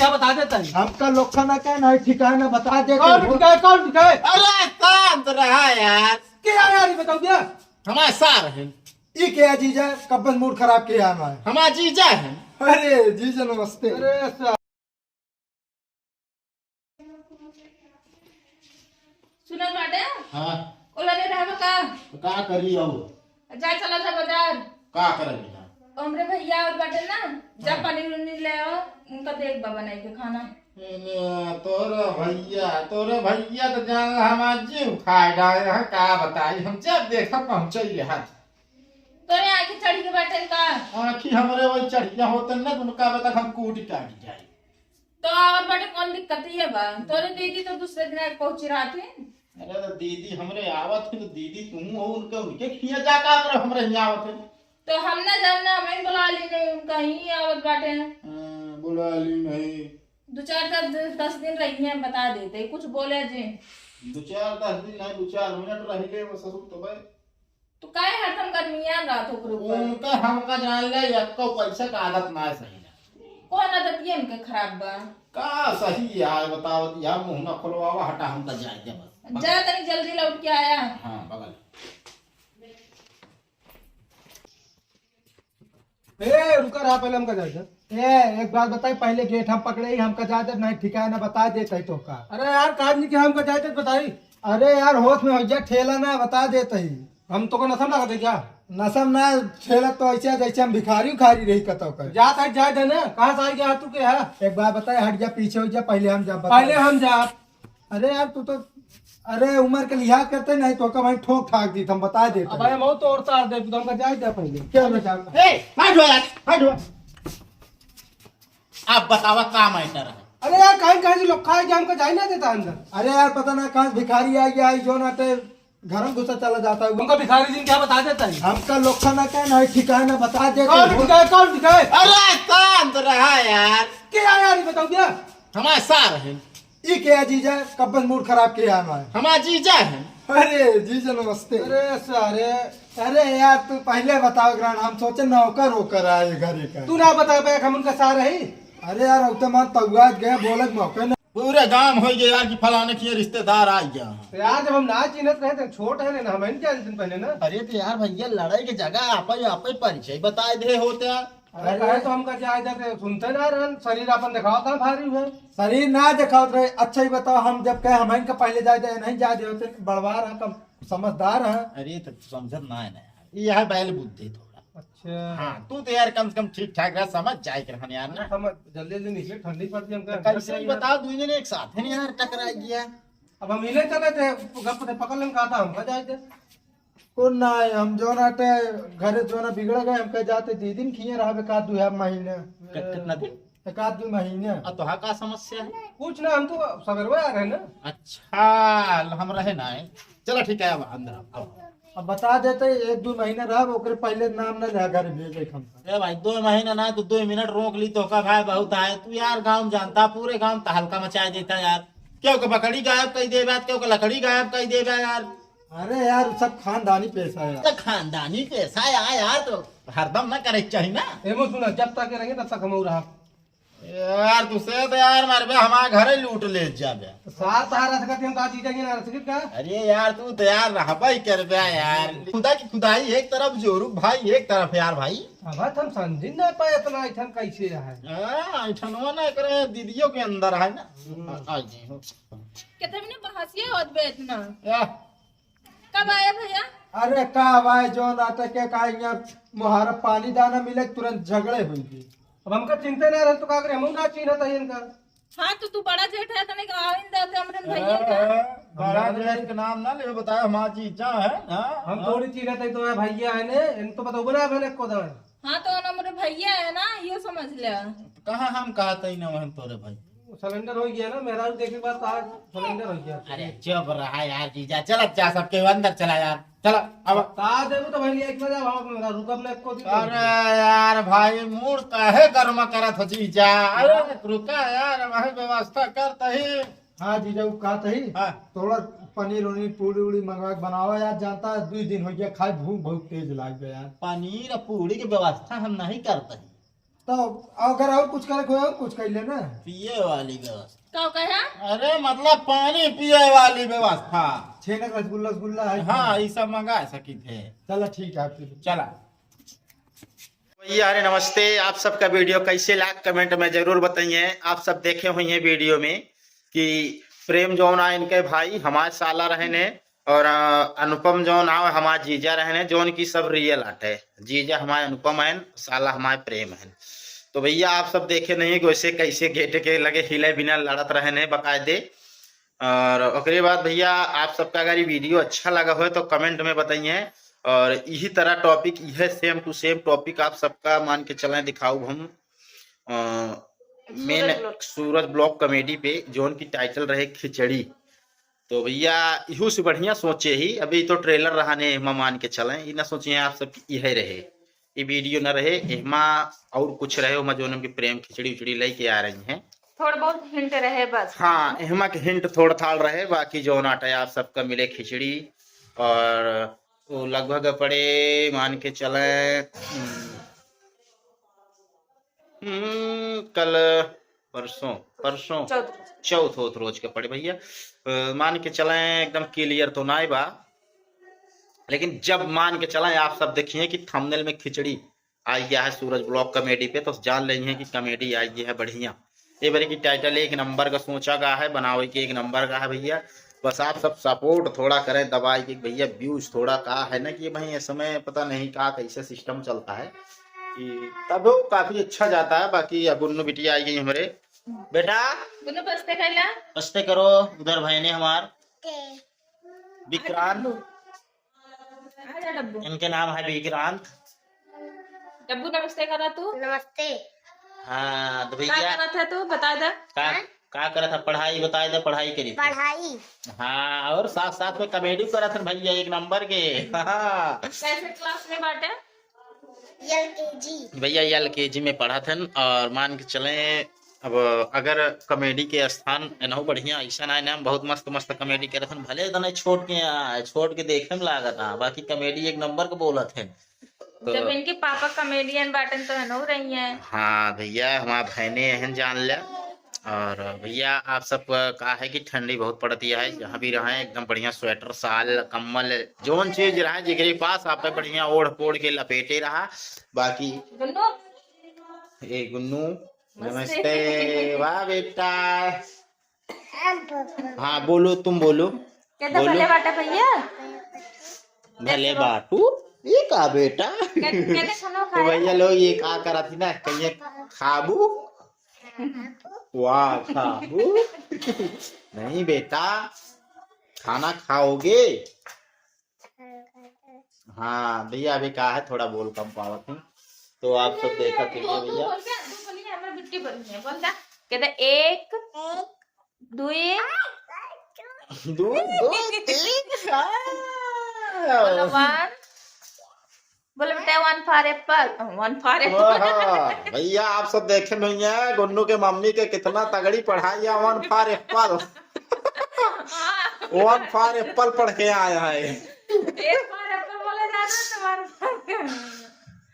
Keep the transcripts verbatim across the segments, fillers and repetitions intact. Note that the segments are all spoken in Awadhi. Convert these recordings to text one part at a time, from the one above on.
क्या बता देता है? हमका लोखा ना कहे, ना ठिकाना बता देते कौन हो। ठिकाए, कौन ठिकाए? अरे शांत रहा यार। के यार, यार, ये बताओ क्या? हमारे सार हैं। ई क्या जीजा, कब्बन मूड खराब किया हमारे। हमारा जीजा है। अरे जीजा नमस्ते। अरे सा- सुनल बाटे? हाँ। ओला ले रहबा का? तो का करी अब? जा चला जा बाजार। का करबी ना? हमरे भैया आवत बाटे ना, जा हाँ। पनीर उनीर ले आओ, उनका देख बा बनाई के खाना। ए, तोरे भैया, तोरे भैया तो जान हमार जीव खाए डाले हैं, का बताई, हम जब देखा पहुँचे यहाँ। तोरे आँखी चढ़ी के बाटे का? आँखी हमरे वही चढ़िया होते ना, तो उनका बता हम कूट काट जाए। तो और बड़े कौन दिक्कत ही है बा? तोरे दीदी तो दूसरे दिन आके पहुंची रहती। अरे तो दीदी हमरे आवत है, तो दीदी तुम हो उनके, उनके खिया जा का करे हमरे यहाँ आवत है। तो हम ना जानना, हमें बुला ली नहीं, उनका ही आवत बाटे। हाँ, बुला ली नहीं। दो चार दस, दस दिन रही है, बता देते, कुछ बोले जी। दो चार दस दिन नहीं, दो चार मिनट रह गए वो ससुर तो भाई। तू काहे हरदम गर्मियात रहत हो ओकरे ऊपर? उनका हमका जान ले, एको पैसा का आदत ना है सही ना। कौन आदत ये उनके खराब बा? का सही है, बतावत या मुंह ना खोलवावा, हटा हमका जाए दे बस। जा तनी जल्दी लौट के आया। हाँ, बगल। ए, रुका रहा, पहले हमका जाए दे। ए, एक बात बताई, पहले गेट हम पकड़े ही, हमका जाए दे, नहीं ठिकाना बता देते ही तो का। अरे यार, काज नहीं कि हमका जाए दे, बताई। अरे यार, होश में हो जा, ठेला ना बता देते ही। हम तो को नशा ना करते क्या? नशा ना, ठेला तो ऐसे है जैसे हम भिखारी उखारी रही कतौ कर। जा साइड जाए दे ना, कहाँ से आई गया तू के है? एक बात बताए, हट जा, पीछे हो जा, पहले हम जा बता। पहले हम जा। अरे यार, तू तो, अरे उम्र के लिहाज करते नहीं तो का भाई ठोक ठाक दी, हम बता देते अब हैं। भाई हम तो और तार दे, तू हमका जाए दे पहले। क्या ना जाए? ए, हट हो यार, हट हो। आप बतावा का मैटर है? अरे यार, काहे, काहे से लोग खाए कि हमका जाए ना देता अंदर? अरे यार, पता ना कहाँ से भिखारी आ गया है, जो ना ते घर में घुसा चला जाता है। हमका भिखारी जी क्या बता देता है? हमका लोखा ना कहे, ना ठिकाना बता देते कौन हो। ठिकाए, कौन ठिकाए? अरे शांत रहा यार। के यार, यार, ये बताओ क्या? हमारे सार हैं। ई के जीजा, कब्बन मूड खराब किया हमारे। हमारा जीजा है। अरे जीजा नमस्ते। अरे सारे। अरे यार, तू पहले बताओ ग्रांड, हम सोचे नौकर होकर आए घरे का। तू ना बता पाए, हम उनका सार है। अरे यार, अब तो मान तौआत गए, बोले के मौके ना। पूरे गांव हो गया यार कि फलाने के रिश्तेदार आ गया। तो यार, जब हम ना चिन्हत रहे तो छोट है ना, हम इनके आए दिन पहले ना। अरे तो यार भैया, लड़ाई की जगह आपे आपे परिचय बताए दे होते यार। अरे अरे। काहे तो हमका जाए दे, सुनते ना रहन, शरीर अपन दिखाओ कहाँ भारी हुए। शरीर ना दिखाओ रहे, अच्छा ही बताओ, हम जब कहे हम इनका पहले जाए दे, नहीं जाए दे होते, बड़वार है, कम समझदार है। अरे तो समझत ना है ना यार, ये है बैल बुद्धि थोड़ा। अच्छा। हाँ, तू तो यार कम से कम ठीक ठाक रह, समझ जाए के रहन यार ना। समझ, जल्दी जल्दी निकले, ठंडी पड़ गई हमका। तो कल से ही बताओ, दो जने एक साथ है यार, टकरा गया। अब हम इन्हें चले थे, गप से पकड़ लें, कहा था हमका जाए दे। कौन ना है, हम जो ना टे घरे जो ना बिगड़ गए, हम कह जाते दीदी न खिए रहबे का दू है महीने। क-, कितना दिन? एक आध दू महीने। आ, तोहा का समस्या है? कुछ ना, हम तो सवेरवे आ रहे ना। अच्छा, हम रहे ना है। चलो ठीक है, अब अंदर आओ, आओ। अब बता देते, एक दू महीने रहब, ओकरे पहले नाम ना ले घरे भेजे हम। ए भाई, दो महीना ना, तू दो मिनट रोक ली, तोहका भाई बहुत आए। तू यार गांव जानता, पूरे गांव तहलका मचाए देता यार। केहू के बकरी गायब कई देबा, केहू के लकड़ी गायब कई देबा यार। अरे यार, सब खानदानी पेशा है यार। तो खानदानी पेशा है यार, तो हरदम ना करे के चाही ना। एमो सुना, जब तक रहेंगे तब तक हम रहा। यार, तू से तो यार मारबे, हमार घरे लूट ले जाबे। तो सार तहार रह सकत, हम का जीजा जी ना रह सकत का? अरे यार, तू तो यार रहबे ही करबे यार। खुदा की खुदाई एक तरफ, जोरू भाई एक तरफ यार भाई। अब हम समझ ना पाए इतना ऐठन कैसे है। हाँ, ऐठनवा ना करे, दीदियों के अंदर है ना। हम्म। आ, आ जी हो। कितने में बहसिया होत बे इतना? या। कब आया भैया? अरे का भाई, जो नाटक के का यहाँ मुहारा पानी दाना मिले, तुरंत झगड़े हुई थी। अब हमका चिंता ना रहे तो का करे, हम ना चिन्हत है इनका। हाँ, तो तू बड़ा जेठ है, तने का आइन दे दे हमरे भैया का। अरे, बड़ा जेठ के नाम ना ले, बताया हमार जीजा है, हाँ, हम हाँ। थोड़ी चिन्हत है तो है भैया है ने, इन तो बताओ ना भले को दान। हाँ, तो ना हमरे भैया है ना, यो समझ ले। तो कहाँ हम कहत ही ना वहन तोरे भाई। वो सिलेंडर हो गया ना, मेरा भी देखे के बाद तो आज सिलेंडर हो गया। अरे चुप रहा यार जीजा, चल अब जा सबके अंदर चला यार, चल अब। का देबो तो भाई, एक बजे आओ, मेरा रुकब ना एको दिन। अरे यार भाई, मूड काहे गर्म करत हो जीजा? अरे रुका यार, वही व्यवस्था करत ही। हाँ जीजा, वो कहत ही, हाँ। थोड़ा पनीर उनीर, पूड़ी उड़ी मंगवा के बनावा यार, जानता है, दो दिन हो गया खाए, भूख बहुत तेज लाग गया यार। पनीर और पूड़ी की व्यवस्था हम नहीं करते हैं। तो अगर और कुछ करे कोई और कुछ कर लेना। पिए वाली व्यवस्था। का कहे? अरे मतलब पानी पिए वाली व्यवस्था। छेना रसगुल्ला, रसगुल्ला है। हाँ, ये सब मंगा सकी थे। चला ठीक है, आप चलो। चला। भैया, अरे नमस्ते, आप सबका वीडियो कैसे लाग कमेंट में जरूर बताइए। आप सब देखे हुए हैं वीडियो में कि प्रेम जौन आ इनके भाई हमारे साला रहने और, अ, अनुपम जौन आ हमारे जीजा रहने, जौन की सब रियल आटे। जीजा हमारे अनुपम हैं, साला हमारे प्रेम हैं। तो भैया, आप सब देखे नहीं कि वैसे कैसे गेट के लगे हिले बिना लड़त रहने बकायदे। और ओकरे बाद भैया, आप सबका अगर ये वीडियो अच्छा लगा हो तो कमेंट में बताइए। और यही तरह टॉपिक, यह सेम टू सेम टॉपिक आप सबका मान के चलें दिखाऊब हम, अ, मेन सूरज ब्लॉग। सूरज ब्लॉग कॉमेडी पे, जौन की टाइटल रहे खिचड़ी। तो भैया, इहू से बढ़िया सोचे ही, अभी तो ट्रेलर रहा ने, एहमा मान के चलें, ई ना सोचे आप सब कि यह रहे, ये वीडियो ना रहे, एहमा और कुछ रहे, ओमा जौन हमके प्रेम खिचड़ी उचड़ी लेके आ रही हैं। थोड़ा बहुत हिंट रहे बस। हाँ, एहमा के हिंट थोड़ा थाड़ रहे, बाकी जौन आटा आप सबका मिले खिचड़ी। और वो लगभग पड़े, मान के चलें, हम्म, हम्म, कल, परसों, परसों चौथ। चौथ होत रोज के पड़े भैया। अ, मान के चलें एकदम क्लियर तो नाई बा, लेकिन जब मान के चलें आप सब देखिए कि थंबनेल में खिचड़ी आ गया है सूरज ब्लॉग कॉमेडी पे, तो जान लेंगे कि कॉमेडी आई है बढ़िया। ये बारी की टाइटल एक नंबर का सोचा गा है, बनावे के एक नंबर का है भैया। बस आप सब सपोर्ट थोड़ा करें दबाई के भैया, व्यूज थोड़ा का है ना कि भाई इस समय पता नहीं का कैसे सिस्टम चलता है कि तब वो काफी अच्छा जाता है। बाकी अब गुन्नू बिटिया आई गई हमारे। बेटा गुन्नू बस्ते कैला। बस्ते करो, उधर भाई ने हमार विक्रांत। आ जा डब्बू। इनके नाम है विक्रांत। डब्बू नमस्ते करा तू। नमस्ते। हाँ तो का भैया करत है तू बता दे। का, का करत है? पढ़ाई बताए दे, पढ़ाई करी थी। पढ़ाई। हाँ, और साथ साथ में कॉमेडी करत है भैया एक नंबर के। हाँ। कैसे क्लास में बाटे? एलकेजी। भैया एलकेजी में पढ़त हन और मान के चलें अब अगर कॉमेडी के स्थान एनहु बढ़िया ऐसा ना है ना, बहुत मस्त मस्त कॉमेडी करत हन, भले इतना छोट के आ, छोट के देखे में लागत है, बाकी कॉमेडी एक नंबर के बोलत हैं। तो जब इनके पापा कॉमेडियन बाटन तो एनहु रही हैं। हाँ भैया, हमार बहने हैं जान ले। और भैया आप सब का है कि ठंडी बहुत पड़ती है, जहाँ भी रहें एकदम बढ़िया स्वेटर, साल, कम्बल, जौन चीज रहे जेकरे पास आप बढ़िया ओढ़ पोढ़ के लपेटे रहा। बाकी गुन्नू। ए गुन्नू, नमस्ते। नमस्ते। वाह बेटा। हाँ बोलो, तुम बोलो। कहते बोलो। भले बाटा भैया। भले बाटू, ये का बेटा? कहते, कहते खाना तो खाया? भैया लोग ये का करा थी ना, कहिए खाबू? वाह खाबू। नहीं बेटा, खाना खाओगे। हाँ भैया, अभी का है, थोड़ा बोल कम पावत हूँ, तो आप सब देखा कीजिए तू, तू भैया। बोल दे, तू बोलिए, हमारे बिट्टी बोलिए, बोल दे। कहते एक, दुई, दो, दो, तीन, चार। बोलो one। बोलो बेटा, one for apple, one for apple। वाह, भैया आप सब देखे भैया, गुन्नू के मम्मी के कितना तगड़ी पढ़ाई है, one for apple। One for apple पढ़ के आया है। एक बार apple बोला जाता है तो one for।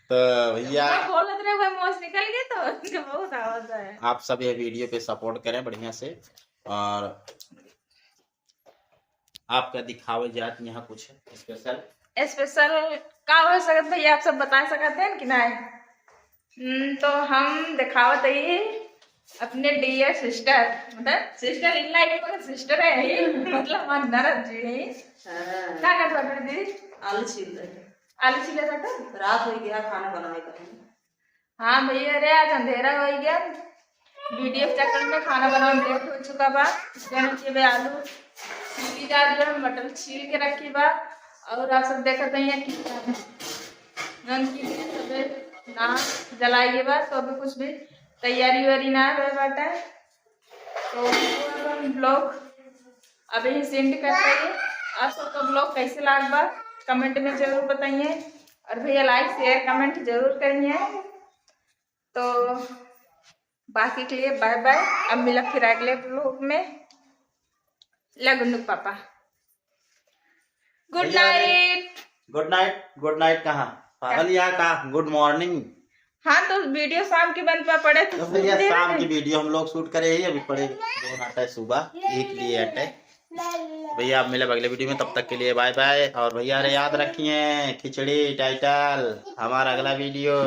तो भैया मैं बोलत रहे, वो मुंह से निकल गए तो उनके बहुत आवाज आया। आप सब ये वीडियो पे सपोर्ट करें बढ़िया से, और आपका दिखावे जात यहाँ कुछ स्पेशल। स्पेशल का हो सकत भैया, आप सब बता सकत हैं कि नहीं? हम्म, तो हम दिखावत ही अपने डियर सिस्टर, मतलब सिस्टर इन लाइफ में सिस्टर है ही, मतलब हमार ननद जी है। हाँ। का करत बाटे दीदी? आलू छील रहे। आलू छीले बाटे? रात हो गया खाना बनावे का। हाँ भैया, अरे आज अंधेरा हो गया, वीडियो के चक्कर में खाना बनावे में लेट हो चुका बा। जान के बे आलू छीली जा रही है, मटर छील के रखी बा, और आप सब देखत हैं कि रंग की सबे ना जलाई के बा, तो अभी कुछ भी तैयारी वारी ना रहे बाटे। तो हम ब्लॉग अभी ही सेंड करते हैं। आप सबका ब्लॉग कैसे लाग बा कमेंट में जरूर बताइए, और भैया लाइक शेयर कमेंट जरूर करिए। तो बाकी के लिए बाय बाय, अब मिला फिर अगले ब्लॉग में। लगुन पापा गुड नाइट। गुड नाइट, गुड नाइट कहाँ? पागल या का? गुड मॉर्निंग। हाँ, तो वीडियो शाम की बन पा पड़े तो तो भैया, दे शाम रहे। की वीडियो हम लोग शूट करे ही, अभी पड़े दोन अटे सुबह, एक लिए अटे। भैया, अब मिले अगले वीडियो में, तब तक के लिए बाय बाय। और भैया रे, याद रखिए, खिचड़ी टाइटल हमारा अगला वीडियो।